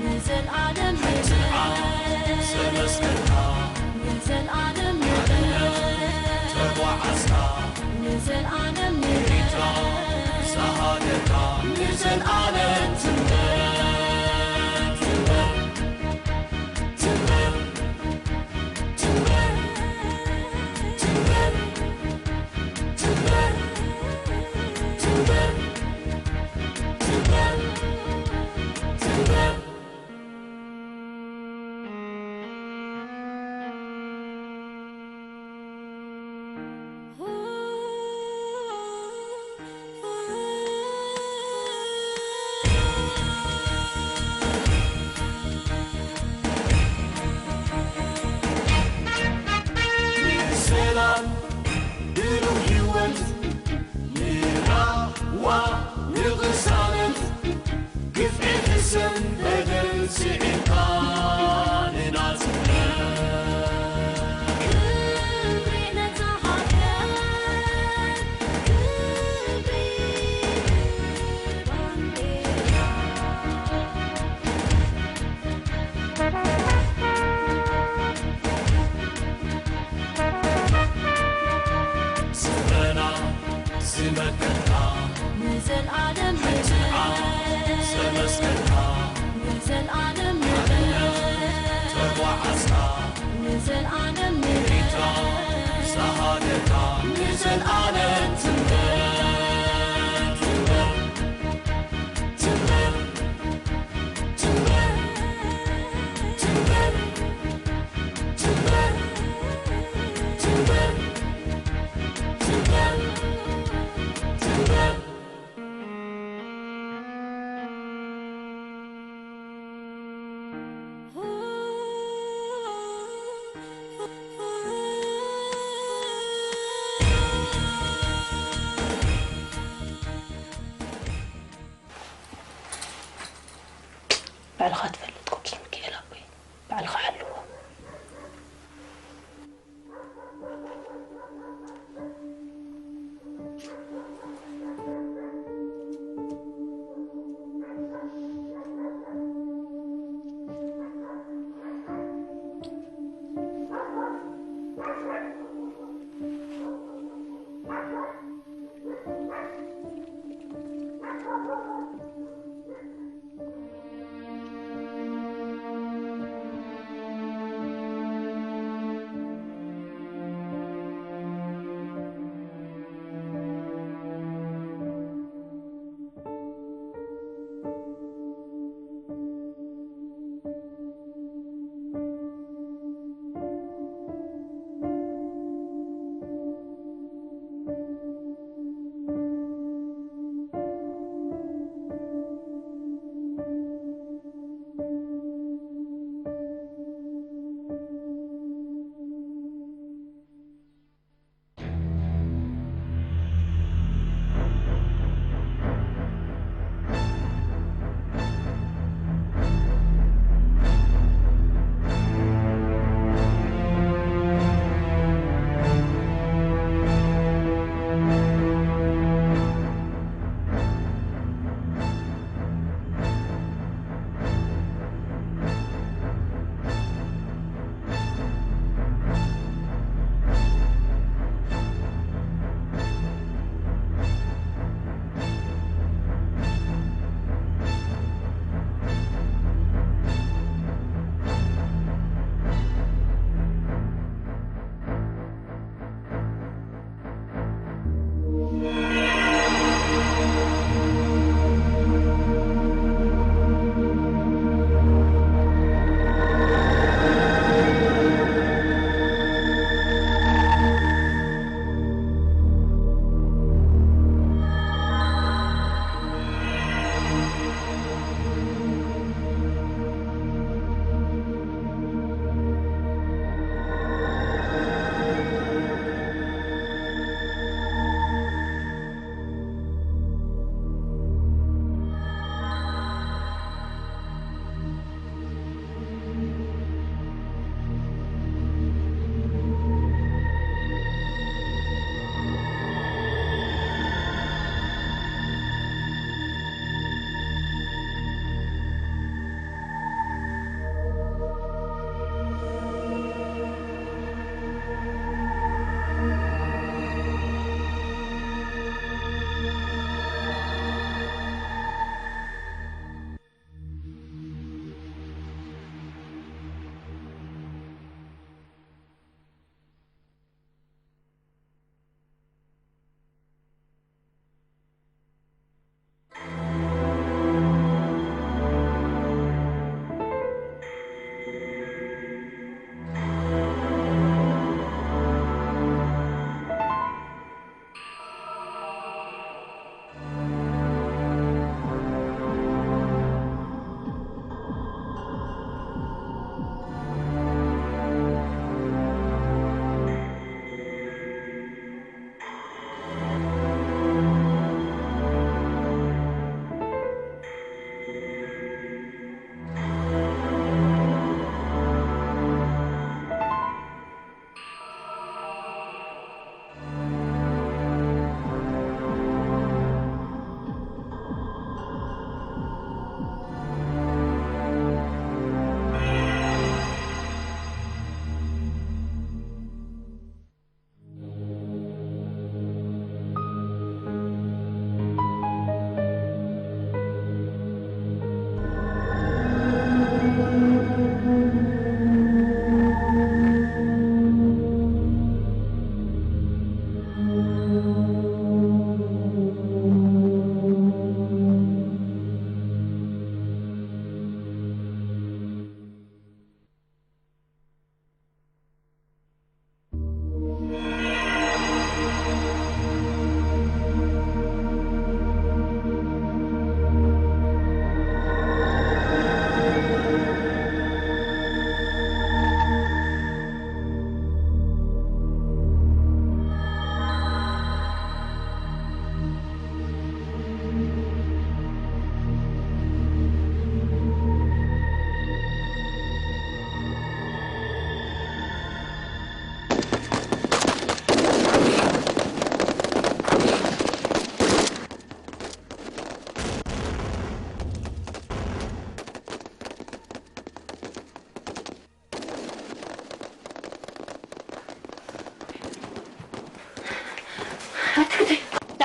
ንዘልኣለም ንበል። ሰለስለና ንዘልኣለም ንበል። ተጓዓዝና ንዘልኣለም ንበል። ዝሃገርና ንዘልኣለም ትንበር፣ ትንበር፣ ትንበር። ሰላም፣ ብሩህ ህይወት፣ ንራህዋ፣ ንቕሳነት፣ ግፍዒ፣ ሕሰም፣ በደል ስዒርካ ንናጽነት። ክብሪ ነታ ሃገር፣ ክብሪ ንባንዴራ። ስረና ዝመከትና ንዘልኣለም ንዓድ ዘመስገንካ ንዘልኣለም ንበል። ተጓዓዝካ ንዘልኣለም ንበል። ዝሃገርካ ንዘልኣለም ትንበር፣ ትንበር፣ ትንበር፣ ትንበር፣ ትንበር። ባዕልኻ ትፈልጥ ቅዱስ ሚካኤል ኣቦይ፣ ባዕልኻ ሓልዎ።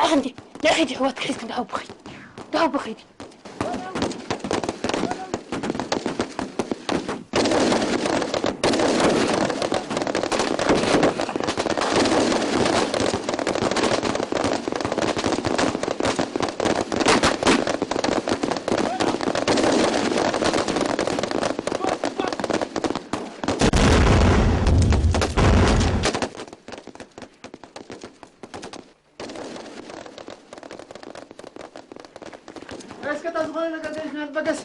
ሓንቲ ንዕኺ ዲ ኣሕዋትኪ ሒዝኪ እንዳሃቡ ኺዲ። እንዳሃቡ ኺዲ። እስከ እታ ዝኾነ ነገር ገዲፍና ንበገስ።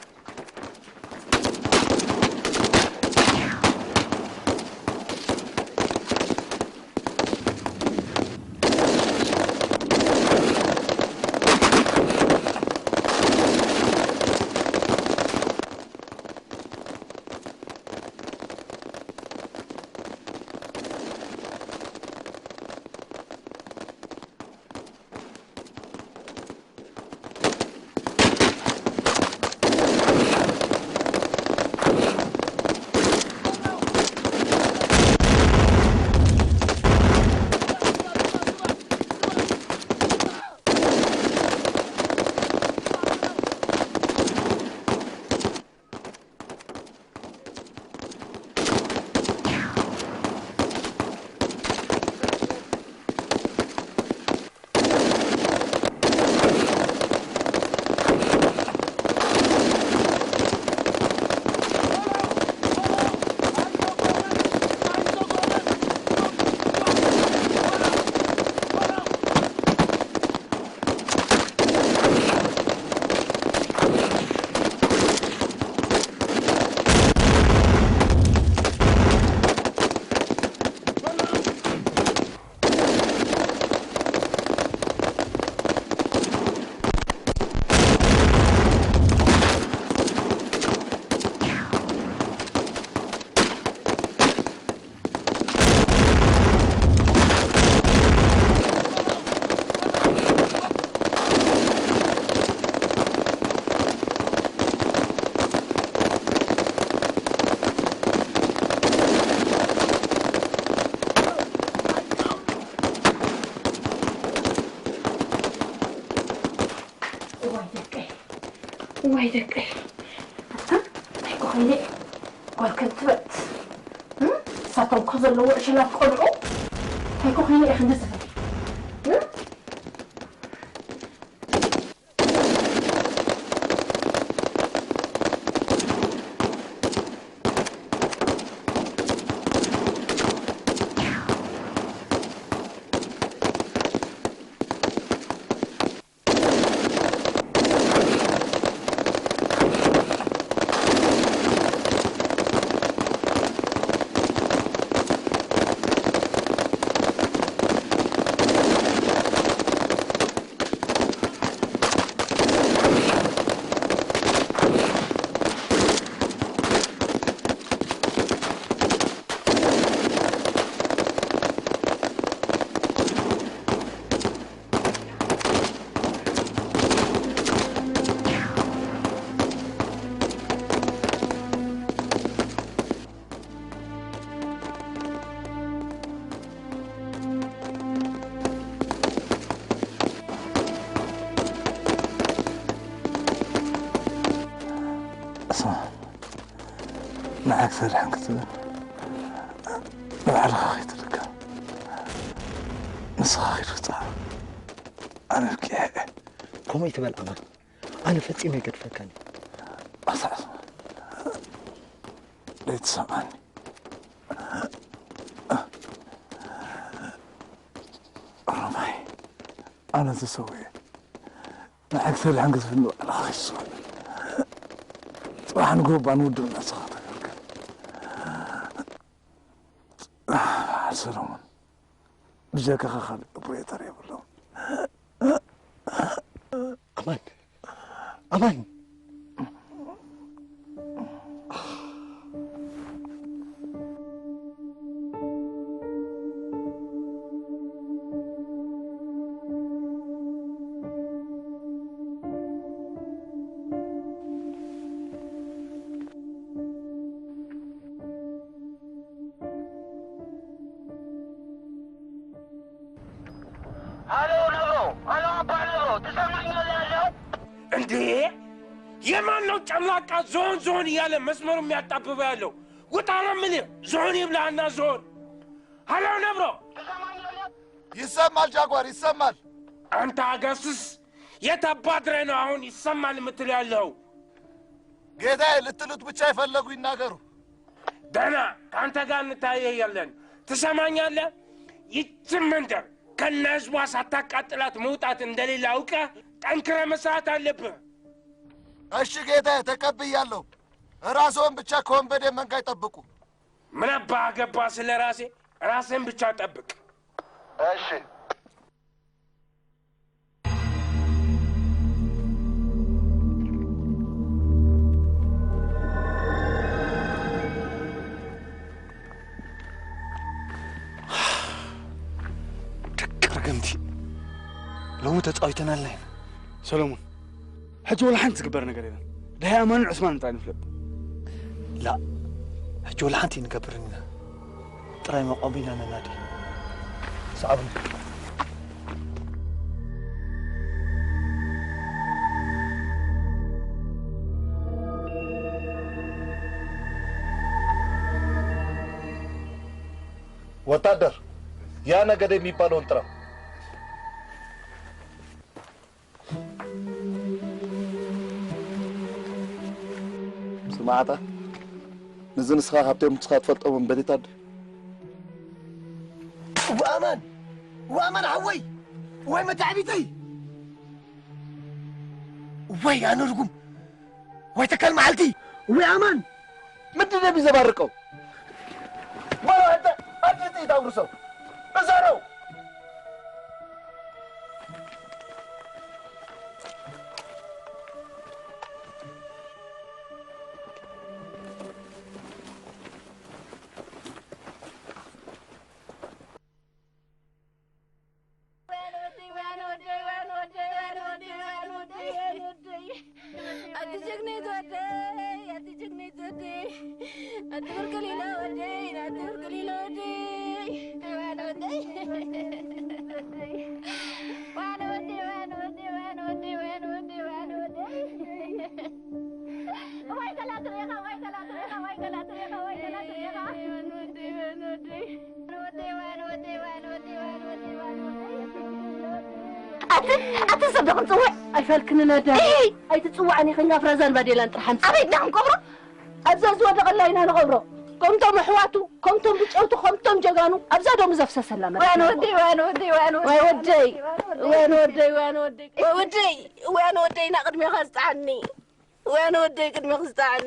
እዋይ ደቀይ፣ እዋይ ደቀይ። ኣታ እንታይ ኮ ኾይነ እየ? ጓል ከንትበት። እም? ንሳቶም እኮ ዘለዎ ዕሸላት ቆልዑ። እንታይ ኮ ኾይነ እየ ክንዲ ዝብል? እም? እስማ፣ ንዓይ ክሰርሐን ክትብል ንባዕልኻ ከይትልከም፣ ንስኻ ኺድ ክትጻዕር፣ ኣነ ኣብቂዐ እየ። ከምኡ ይትበል ኣማን፣ ኣነ ፈጺመ ኣይገድፈካን እየ። ኣታ እስማ፣ ዘይትሰምዓኒ። ሮማይ፣ ኣነ ተሰዊኤ ንዓይ ክሰርሕን ክትብል ንባዕልኻ ኺትስዋእ። ጽባሕ ንግሆ እባ ንውድብ ነብስኻ ተገልግል። በዓል ሰሎሞን፣ ብጀካኻ ካልእ ኦፕሬተር የብሎም። ኣማን፣ ኣማን። ሃሎ ነብሮ፣ ሃሎ። እንዴ? የማን ነው ጨምላቃ ዞን ዞን እያለ መስመሩ የሚያጣብበው ያለው? ውጣ ነው የምልህ። ዞን ይብላና ዞን። ሀሎ ነብሮ። ይሰማል ጃጓር፣ ይሰማል። አንተ አጋስስ፣ የት አባድረህ ነው አሁን ይሰማል የምትለው ያለው? ጌታዬ፣ ልትሉት ብቻ የፈለጉ ይናገሩ። ደህና፣ ከአንተ ጋር እንታያያለን። ትሰማኛለህ? ይችን መንደር ከነ ህዝቧ ሳታቃጥላት መውጣት እንደሌለ አውቀህ ጠንክረህ መስራት አለብህ። እሺ ጌታዬ፣ ተቀብያለሁ። ራስዎን ብቻ ከወንበዴ መንጋ ይጠብቁ። ምን አባህ አገባ ስለ ራሴ? ራስህን ብቻ ጠብቅ። እሺ። ደቂ ርግምቲ፣ ሎሚ ተጻዊተናልና ኢና። ሰሎሞን፣ ሕጂ ወላ ሓንቲ ዝግበር ነገር የለን። ደሃይ ኣማንን ዑስማንን ጥራይ ንፍለጥ። ላ፣ ሕጂ ወላ ሓንቲ ኣይንገብርን ኢና። ጥራይ መቆም ኢና ነናዲ። ሰዓቡኒ። ወታደር፣ ያ ነገደ የሚባለውን ጥራው። ስማዕታ፣ ነዚ ንስኻ ካብቶም ንስኻ ትፈልጦም እምበዲታ ዶ? ወኣማን፣ ወኣማን ሓወይ፣ ወይ መታዕቢተይ፣ ወይ ኣነ ርጉም፣ ወይ ተካል መዓልቲ፣ ወይ ኣማን። ምንድን ነው የሚዘባርቀው? በለው አንተ፣ አንድ ጥይት አጉርሰው። እሰረው። ኣቲ ጀግነይ ወደይ፣ ኣቲ ጀግነይ ወደይ፣ ኣቲ ብርቅሊለ ወደይ፣ ኣቲ ብርቅሊለ ወደይ፣ ዋነ ወደይ፣ ዋነ ወደይ፣ ዋነ ወደይ፣ ዋነ ወደይ፣ ዋነ ወደይ፣ ዋነ ወደይ። ኣቲ ኣቲ ሰብ ዶ ክንጽውዕ? ኣይፈልክንን ኣደ። ኣይትጽውዓን ኢኺ፣ እኛ ፍረዛን ባዴላን ጥራሕ ኣምጽእ። ኣበይ ድና ክንቀብሮ? ኣብዛ ዝወደቐላ ኢና ንቐብሮ። ከምቶም ኣሕዋቱ፣ ከምቶም ብጨውቱ፣ ከምቶም ጀጋኑ ኣብዛ ደሙ ዘፍሰሰላ መሬት። ወያን ወደይ፣ ወያን ወደይ፣ ወያን ወደይ። ወይ ወደይ፣ ወያን ወደይ፣ ወያን ወደይ። ወይ ወደይ፣ ወያን ወደይ፣ ና ቅድሜኻ ዝጠዓኒ። ወያን ወደይ፣ ቅድሜኺ ዝጠዓኒ።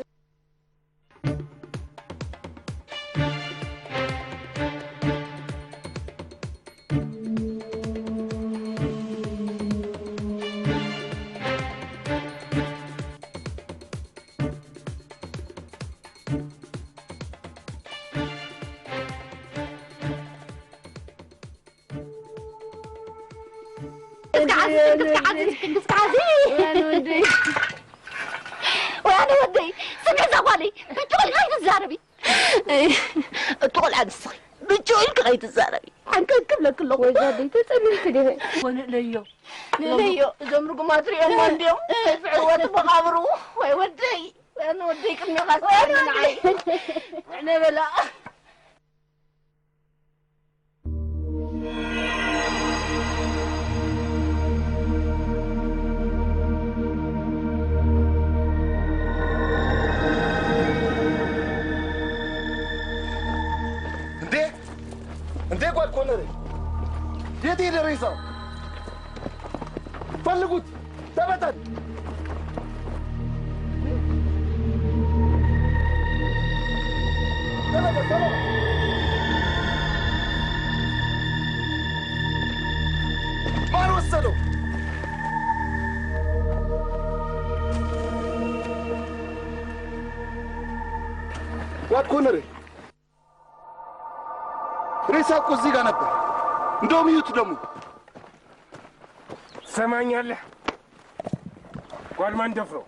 ወያነ ወደይ፣ ስሚ እዛ ጓለይ፣ ብጭው ኢልካ ኣይትዛረቢ። እቲ ቆልዓ ንስኺ፣ ብጭው ኢልኪ ከይትዛረቢ። ሓንቀቅ ክብለኪ ኣለኹ። ወይ ጓለይ፣ ተጸሚምኪ ዲኺ? ንእለዮ፣ ንእለዮ። እዞም ርጉማት ሪኦሞ እንድዮም፣ ሰይፊ ዕወት መቓብሩ። ወይ ወደይ፣ ወያነ ወደይ፣ ቅድሜኻ ስጠዓኒ ንዓይ። ንዕነ በላ። እንዴ እንዴ ጓድ ኮነሬ፣ የት ሄደ ሬሳው? ፈልጉት። ተበተን። ተበተን፣ ተበተን። ማን ወሰደው? ጓድ ኮነሬ፣ ሬሳ እኮ እዚህ ጋር ነበር። እንደውም እዩት ደግሞ። ትሰማኛለህ? ጓድ ማንደፍሮ፣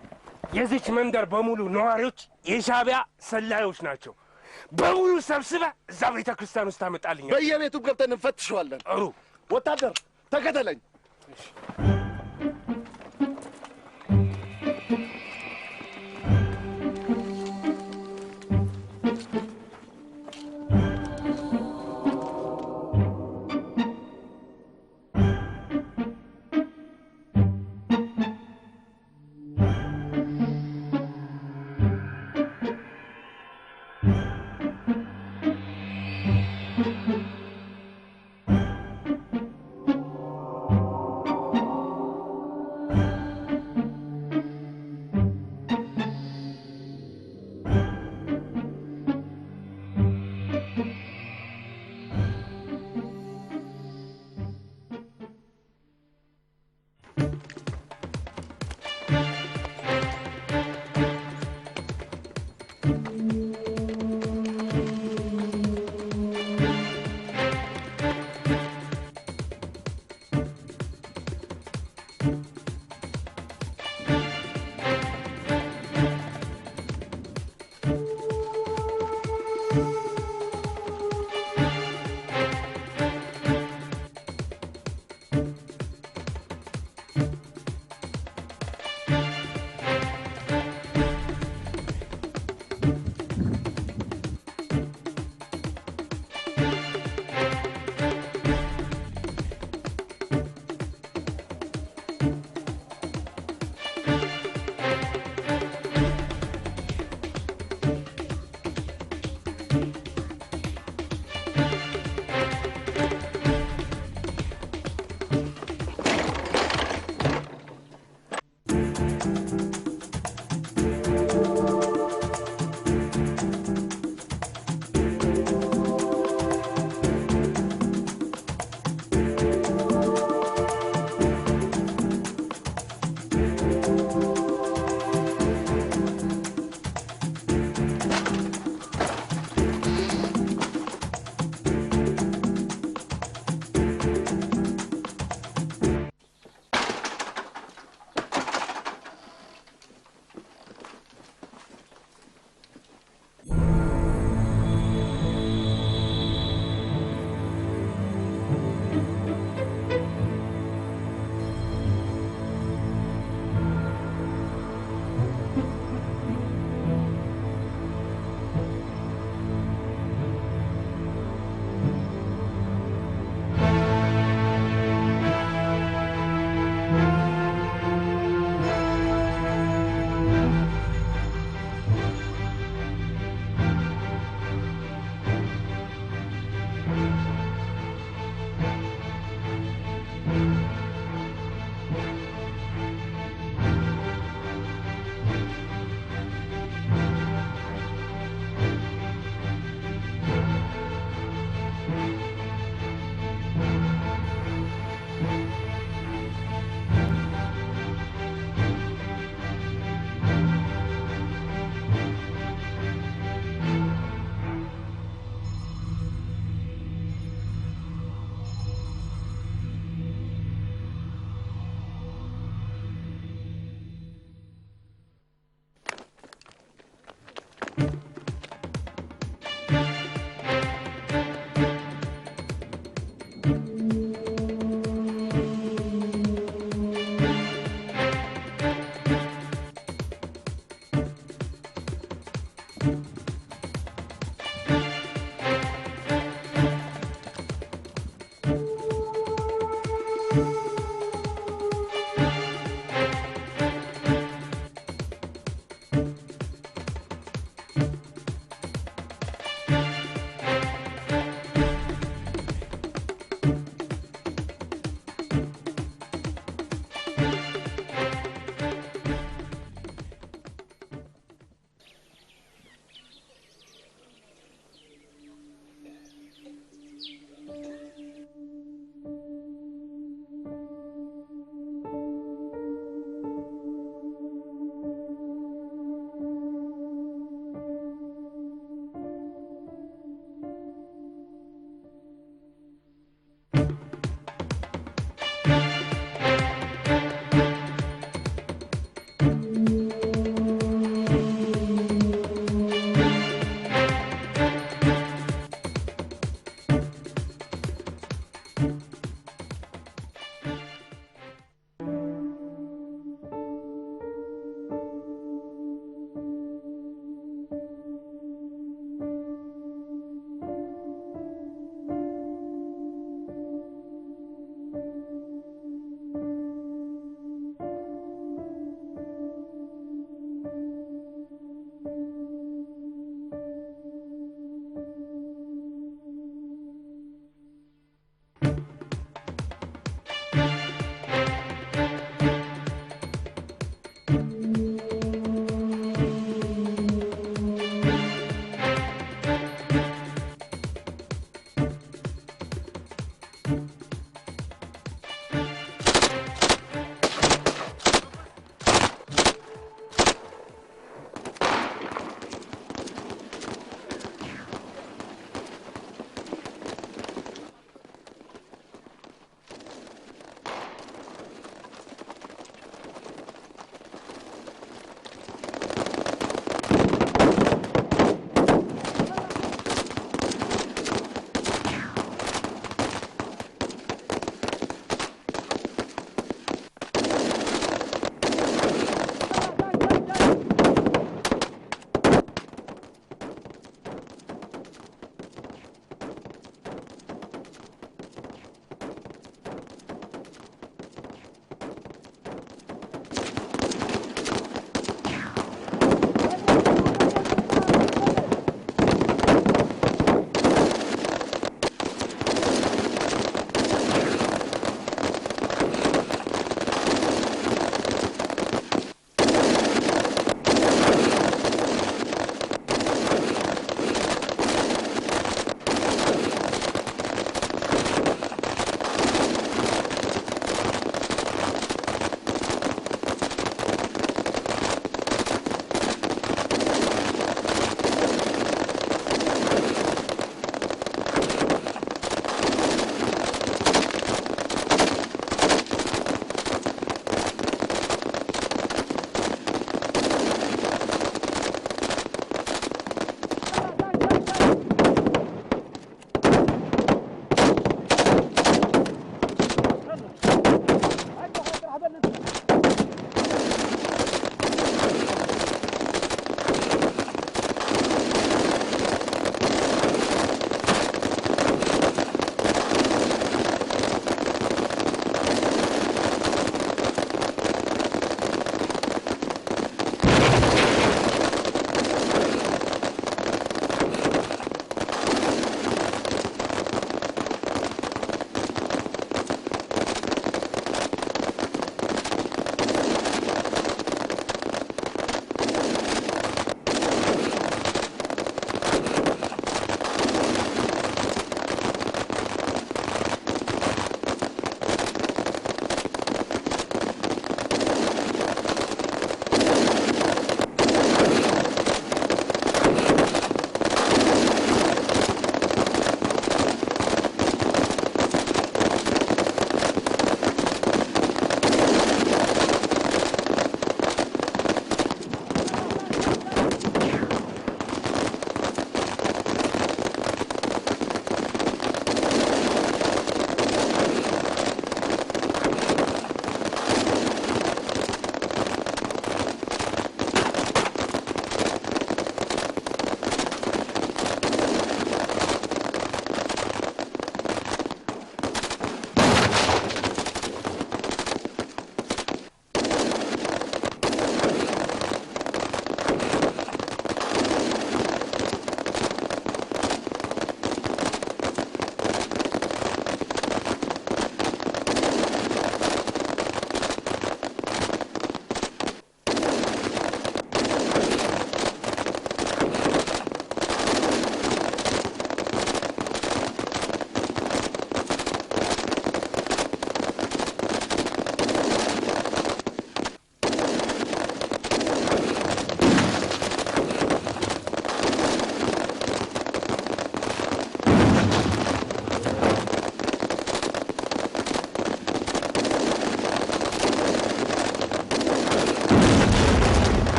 የዚች መንደር በሙሉ ነዋሪዎች የሻዕቢያ ሰላዮች ናቸው። በሙሉ ሰብስበህ እዛ ቤተ ክርስቲያን ውስጥ ታመጣልኛለህ። በየቤቱም ገብተን እንፈትሸዋለን። ጥሩ። ወታደር ተከተለኝ።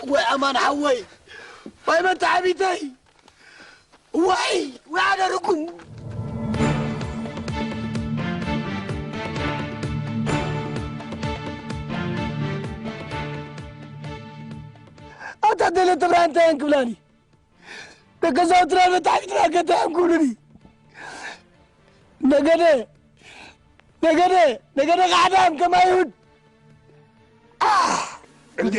ወይ ኣማን ሓወይ፣ ወይ መተዓቢተይ፣ ወይ፣ ወይ ኣደርኩም። ኣታ ደለ ተብራን እንታይ እንክብላኒ? ደገዛውትና መተዓቢትና እንታይ እንክብሉኒ? ነገደ፣ ነገደ፣ ነገደ ኻዕዳም ከማይሁድ። እንዴ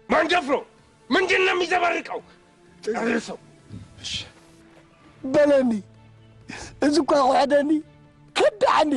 ማንደፍሮ ምንድን ነው የሚዘባርቀው? ጨርሰው። በለኒ፣ እዚ እኳ ክሕደኒ ከዳዕኒ።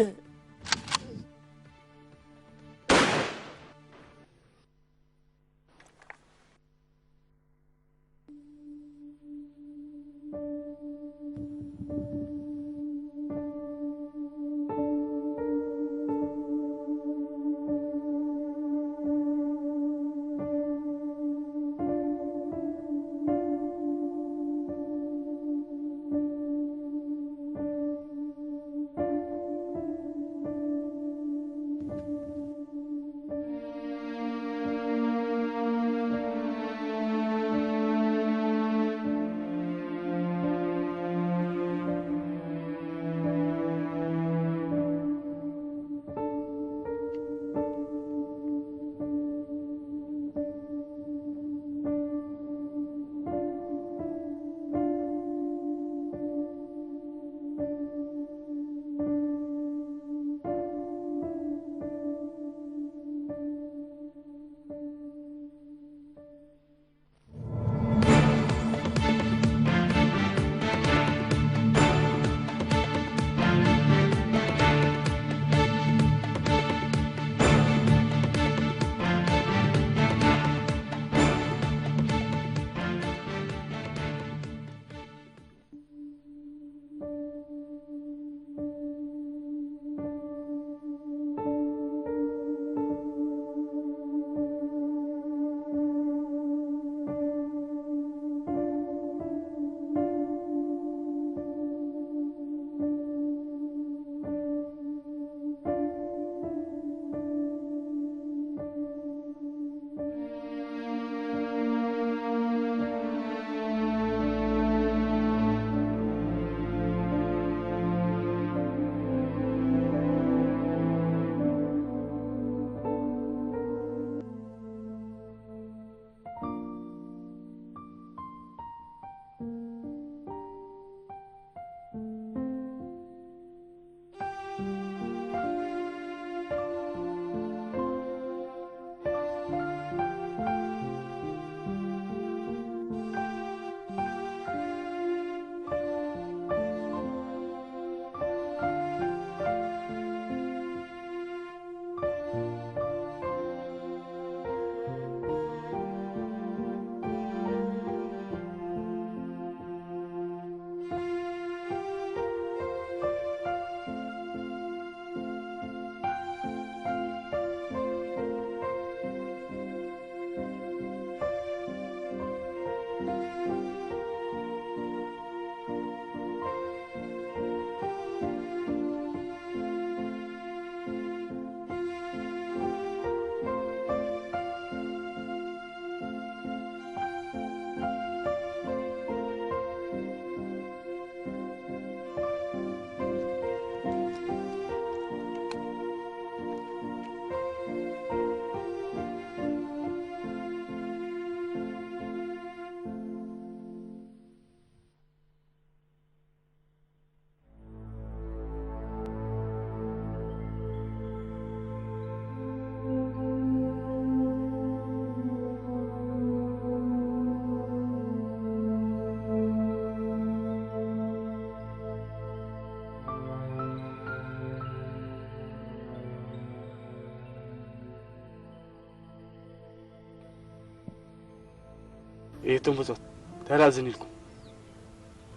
እቶም ብጾት እንታይ ደኣ ዝን ኢልኩም?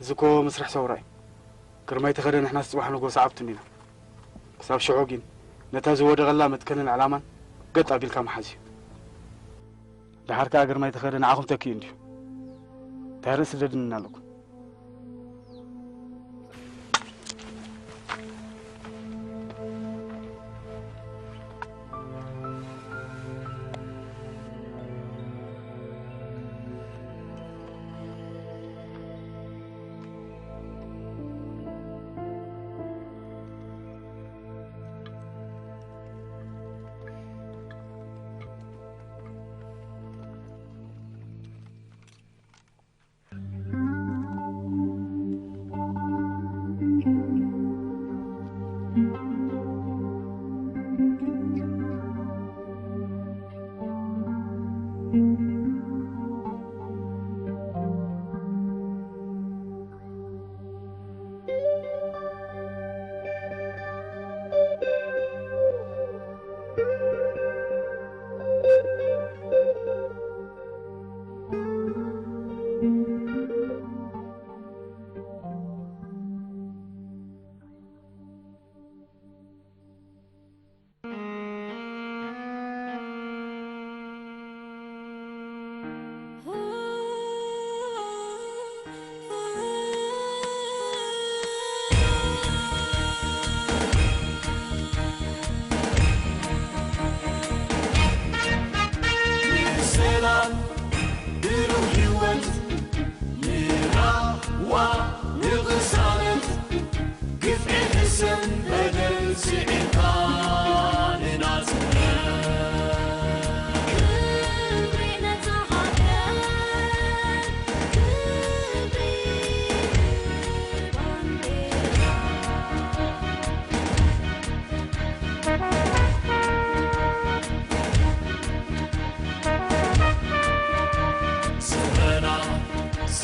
እዚ እኮ መስርሕ ሰውራ እዩ። ግርማይ ተኸደ ንሕና ጽባሕ ንጎ ሰዓብቱ እንዲና። ክሳብ ሽዑ ግን ነታ ዝወደቐላ መትከልን ዕላማን ገጥ ኣቢልካ ምሓዝ እዩ። ደሓር ከኣ ግርማይ ተኸደ ንዓኹም ተኪኡ እንድዩ። እንታይ ርእሲ ደድንና ኣለኩም?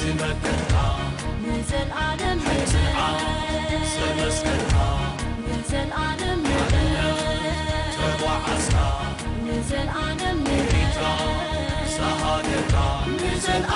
ንዘልኣለም ንዘልኣለም ንዘልኣለም ተዋዓስካ ንዘልኣለም ንዘልኣለም